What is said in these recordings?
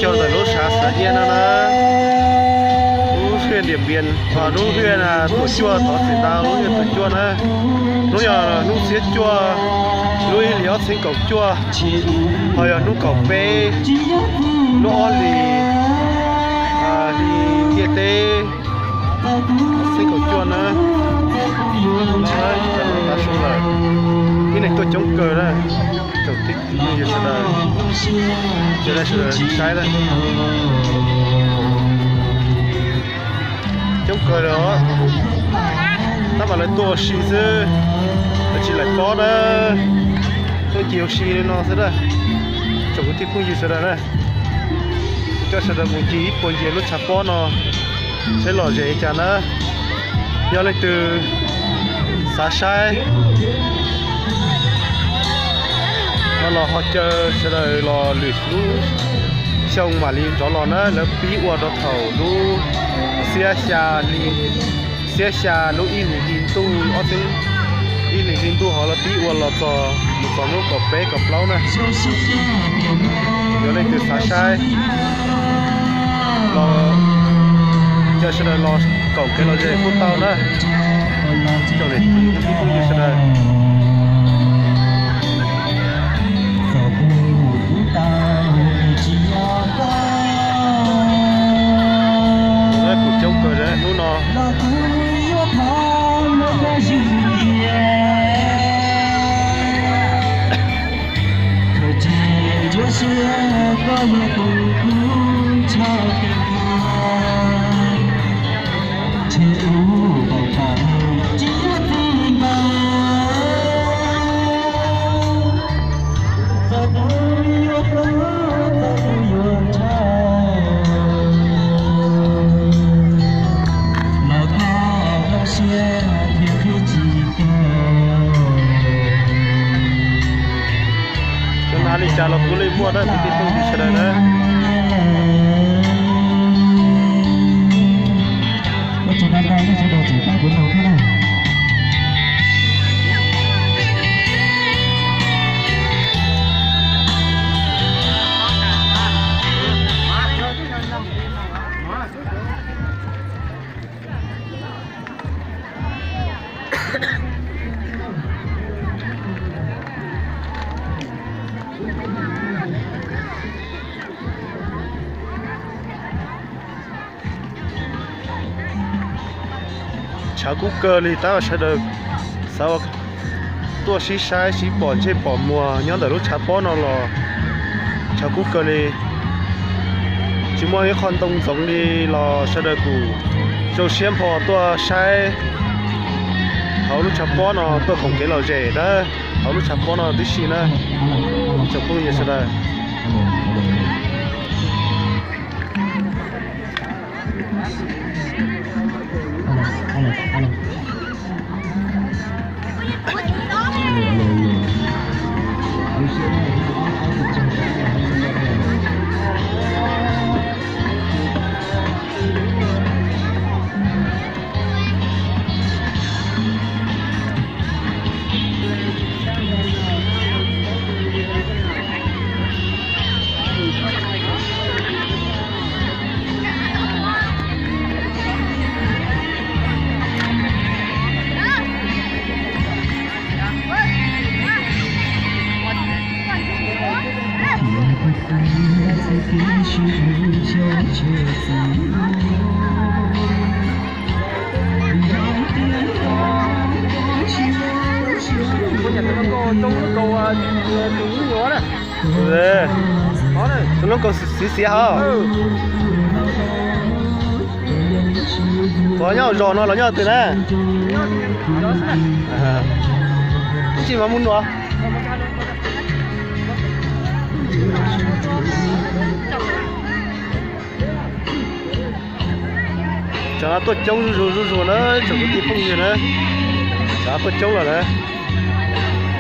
Caug ntawm lub sav Xav Nyiaj no na, lub hwj Diam Npias, lub hwj Tuam Cuaj, thov txim ntau, lub hwj Tuam Cuaj na. Hnub yog hnub xiab cuaj, lub ib hlis ob txhiab kaum cuaj, ho yog hnub kaum peb, lub ob hlis, hli ntiaj teb, ob txhiab kaum cuaj na. Tav su lawm, ib neeg tuaj coob kawg na. Tsoom tij phooj ywg sawv daws, sawv daws saib na. Coob kawg li os. Tab mas lawv tuaj ua si xwb, lawv tsis laim pob na. Tuaj ncig ua si li no xwb na. Tsoom kwv tij phooj ywg sawv daws na, coj sawv daws mus ncig ib puag ncig lub tshav pob no, saib lom zem cas na. Yog leej twg xav saib no los ho caw sawv daws los lwm lub xyoo mam li rov los na. Lawv pib ua rau thaum lub xiab xya hli, xiab xya lub ib hlis hli ntuj ob txhiab, ib hlis hli ntuj hov lawv pib ua los txog mus txog hnub kaum peb kaum plaub na. Yog leej twg xav saib los caw sawv daws los koom kev lom zem kuj tau na. Cov niam txiv kwv tij phooj ywg sawv daws, kuj coob kawg hnub no. Cov na li cas los kuj li muaj na kwv tij phooj ywg sawv daws na. Tshav kub kawg li, tab sawv daws xav tuaj sib saib sib pom ntsej pom muag nyob ntawm lub tshav pob no los tshav kub kawg li. Tsis muaj ib qho ntoo ntxoov li los sawv daws kuj zoo siab npho tuaj saib hauv lub tshav pob no, tuaj koom kev lom zem na hauv lub tshav pob no tib si na. Tsoom phooj ywg sawv daws. Tus lub kaus xiv xiav hos. Puas nyob zos no los nyob twg na? Tsis mas mus nuav. Tsam no tuaj coob zuj zus zuj zus na, tsoom kwv tij phooj ywg na. Tsam no tuaj coob lawm na.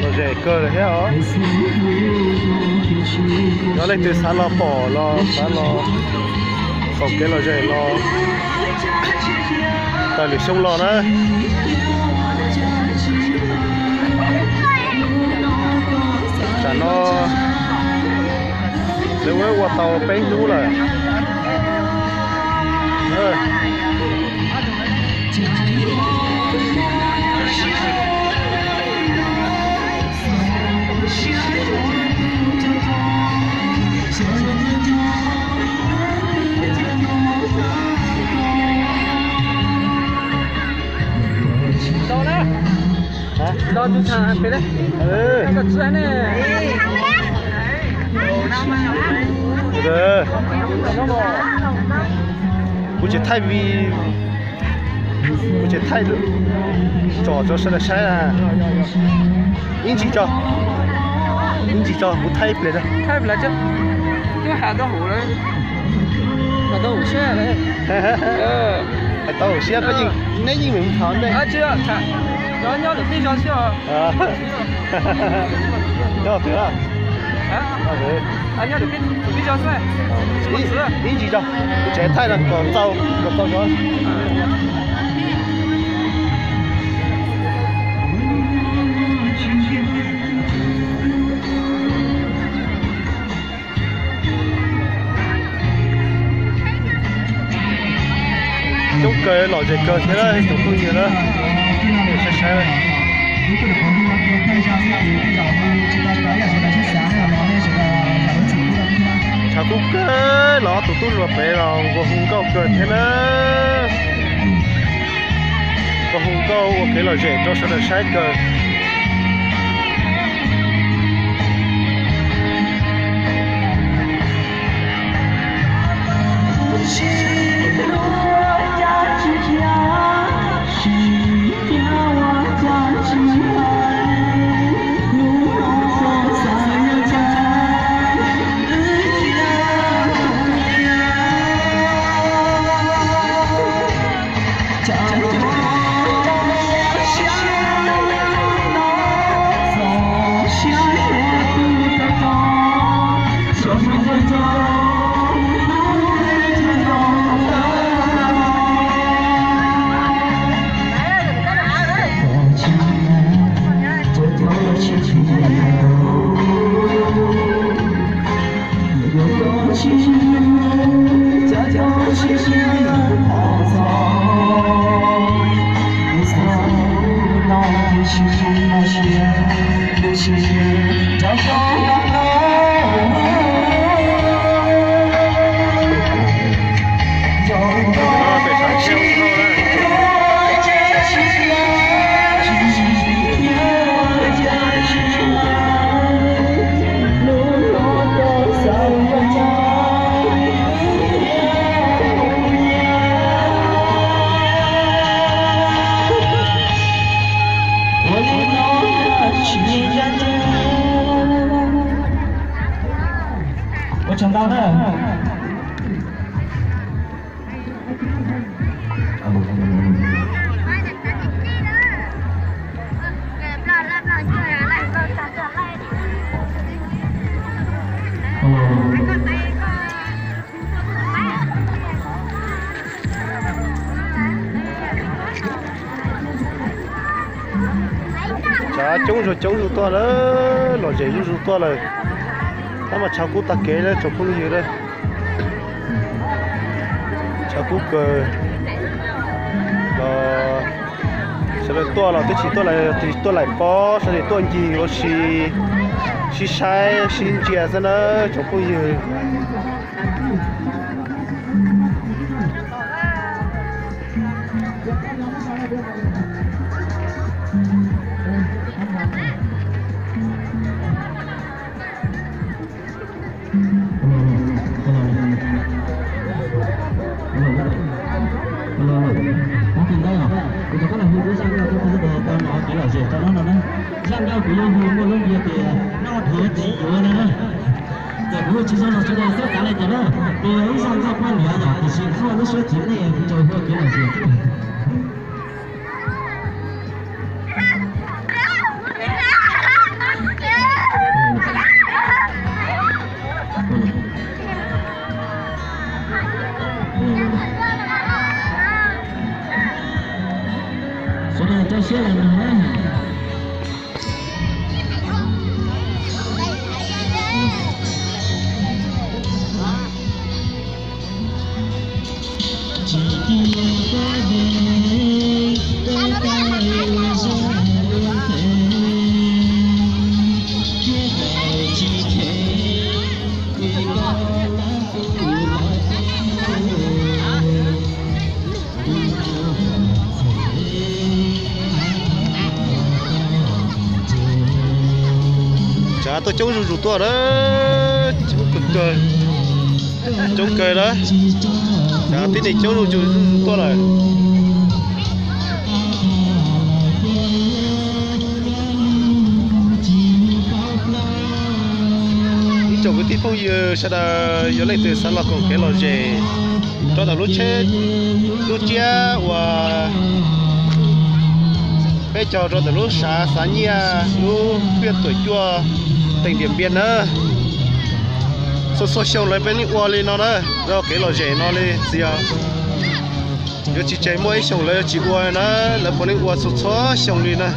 Lom zem kawg lawm thiab os. Yog leej twg xav los pom los xav los koom kev lom zem los tawm lwm xyoo los na. Tsam no lawv ua ua tau Peb hnub lawm. Hả? Lo tu thà pem đấy. Ừ. Em còn chưa này. Từ từ. Kuv tsis thaij vi, kuv tsis thaij tso rau sawv daws saib na. Ib ntsis tso, ib ntsis tso kuv thaij ib pliag. Thaij ib pliag tso. Twb has tau hauv lawm. Has tau hauv siab lawm. Has tau hauv siab, koj yeej, neb yeej meem thov ntej. Nyob lawm peb zos xwb os. Nyob twg? Nyob lawm peb zos xwb. Ib ntsis tso, kuv tseem thaij no kom txaus, kom txaus zov. Coob kawg, lom zem kawg thiab na tsoom phooj ywg na. Saib saib. Tshav kub kawg los ob tug tub hluas pem los nqua hu nkauj kawg thiab na. Nqua hu nkauj ua kev lom zem rau sawv daws saib kawg. Ua tsaug ntau na. Tshav coob zuj coob zuj tuaj lawm, lom zem zuj zus tuaj lawm. Tab mas tshav kub tag kev lawm tsoom phooj ywg lawm. Tshav kub kawg. Los sawv daws tuaj los twb tsis tuaj laim, tuaj laim pob, sawv daws tuaj ncig ua si, sib saib sib ntsia xwb na tsoom phooj ywg. Kuv tus koj los hu kuv zaj nkauj, kuv tus koj tau hnov kev lom zem tau no no na. Zaj nkauj kuv yuav hu muaj lub npe tias noj dhuav tsis yuav no na. Ces kuv tsis zoo los sawv daws txhob xav li cas na. Nws yog ib zaj nkauj poj niam yom, tiam sis muaj lub suab txiv neej kuv tsuas hu kev lom zem. Sawv daws rau siab los mloog na. Tuaj coob zuj zus tuaj na, coob kawg, coob kawg na, tib neeg coob zuj zus tuaj lawm. Ib tsoom kwv tij phooj ywg sawv daws, yog leej twg xav los koom kev lom zem rau ntawm lub tsheb, lub tsiab uas peb cog rau ntawm lub sav xav nyiaj lub phiaj tuam cuaj teem Diam Npiam na. Txhua txhua xyoo lawv puav leej ua li no na, zaj kev lom zem no li txiv yog yuav tsis tseg muaj ib xyoos lawv yuav tsis ua na, lawv puav leej ua txhua txhua xyoo li na.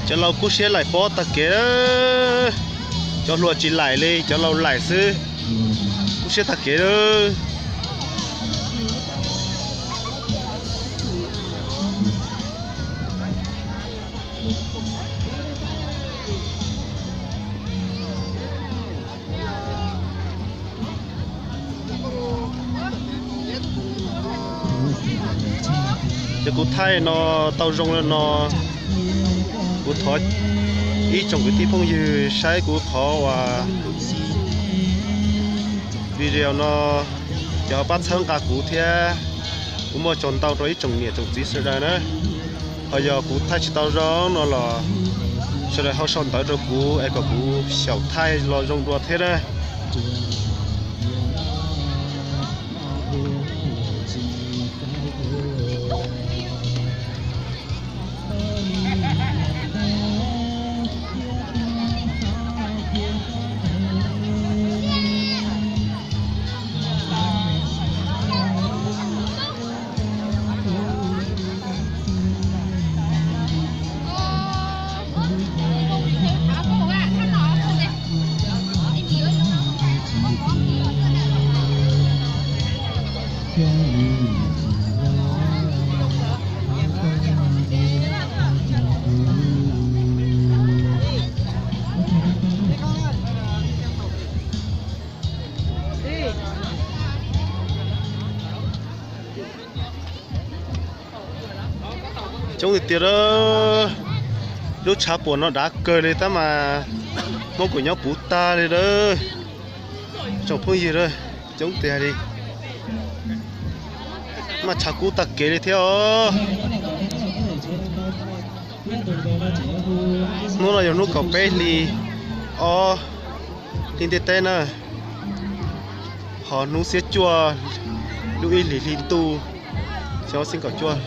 Cov laus kub siab laim pob tag kev, cov hluas tsis laim li, cov laus laim xwb, kub siab tag kev lawm. Ces kuv thaij no tau zoo li no, kuv thov ib tsoom kwv tij phooj ywg saib kuv qhov uas video no, ces ho pab txhawb nqa kuv thiab. Kuv muaj tsaug ntau rau ib tsoom niam tsoom txiv sawv daws na. Ho yog kuv thaij tsis tau zoo no los sawv daws ho sau ntawv rau kuv es kom kuv xyaum thaij los zoo dua thiab na. Coob tiag tiag lawm. Lub tshav puam no dav kawg li tab mas Hmoob kuj nyob puv tag li lawm. Tsoom phooj ywg, coob tiag li. Mas tshav kub tag kev li thiab os. Hnub no yog hnub kaum peb hli ob hli ntiaj teb na, hos hnub xiab cuaj lub ib hlis hli ntuj xyoo ob txhiab kaum cuaj.